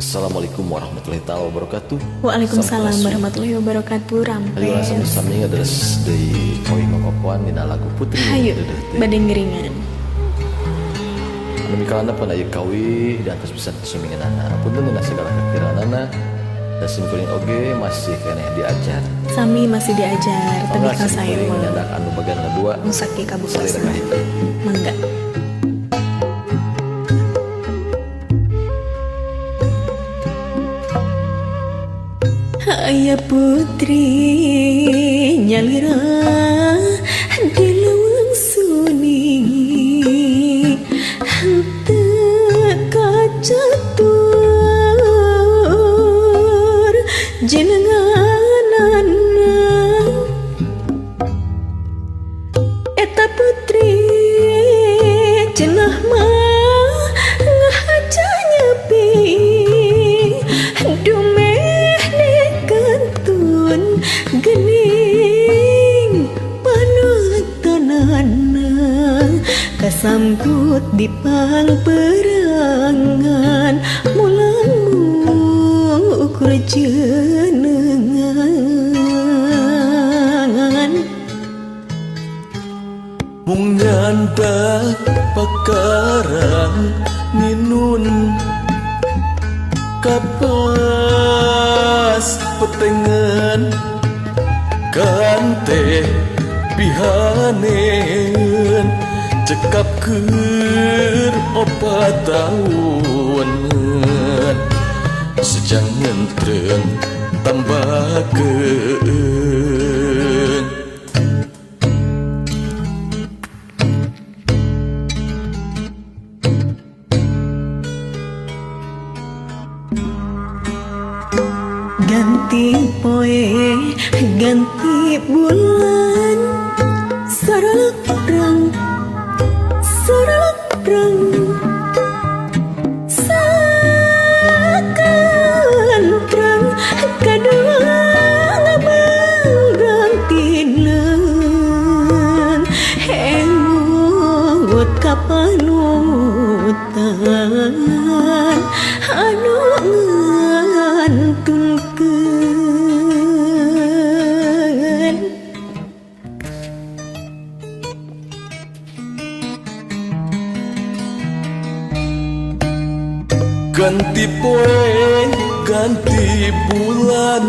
Assalamualaikum warahmatullahi taala wabarakatuh. Waalaikumsalam warahmatullahi wabarakatuh. Rampes. Ayo sami-sami ngaderes deui kawih kokoan dina lagu Putri. Hayu bade ngeringan. Anu mikalana pun aya kawih di atas pisan suminganana. Punten dina segala kakiranana. Da simkuring oge masih keneh diajar. Sami masih diajar, tapi ka saya mah nyandak anu bagian kedua. Musaki kabuktasan. Mangga. Aya putri nyalira di leuweung suni henteu kacatur jenenganana eta putri cenah mah ngahaja nyepi dumeh gening panutanana kasangkut di pangperangan mulang ukur jenengan mung nyandak pakarang ninun kapas petengan kante pihaneun cekap keur opat taun sejang ngentreng tambahkeun ganti poe ganti bulan saralak rang sakantrang kadua ngabangrang tineun emut ka panutan anu ngantunkeun. Ganti poe, ganti bulan,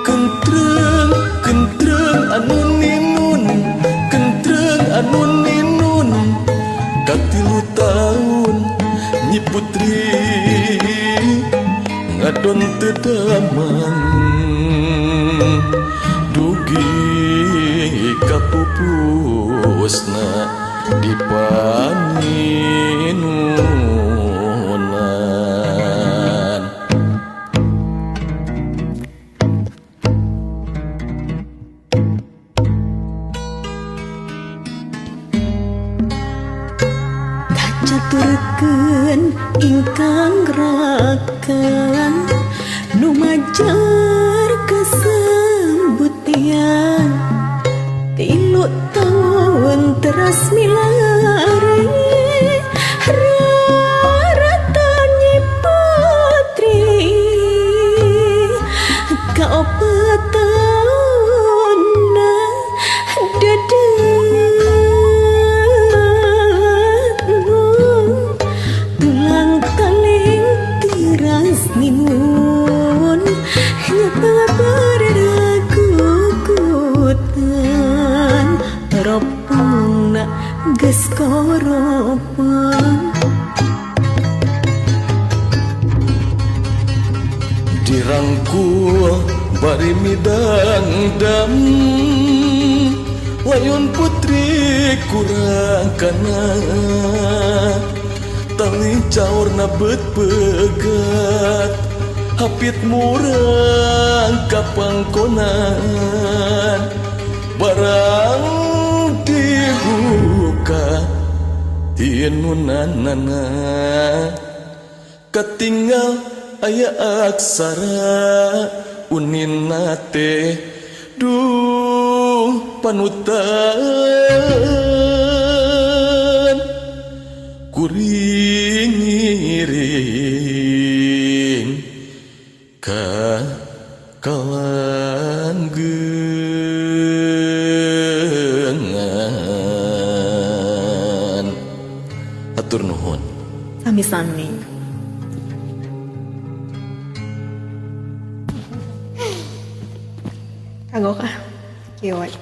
kentreng, kentreng anu ninun, kentreng anu ninun, katilu taun nyi putri ngadon teu damang dugi kapupusna di paninunan. Kacaturkeun ingkang raka nu majar kasembutian 3 taun teras milari raratan nyi putri kaopat taunna dadeung tulang taling teras ninun nyata kukutan teropongna geus koropong dirangkul bari midangdam layun putri kurang kana tali caurna beut pegat hapit murang kapangkonan barang dibuka tinunanana katinggal aya aksara unina teh duh panutan kuring ngiring. Langgenggeungan. Hatur nuhun. Sami-sami. Kagok ah. Kieu we.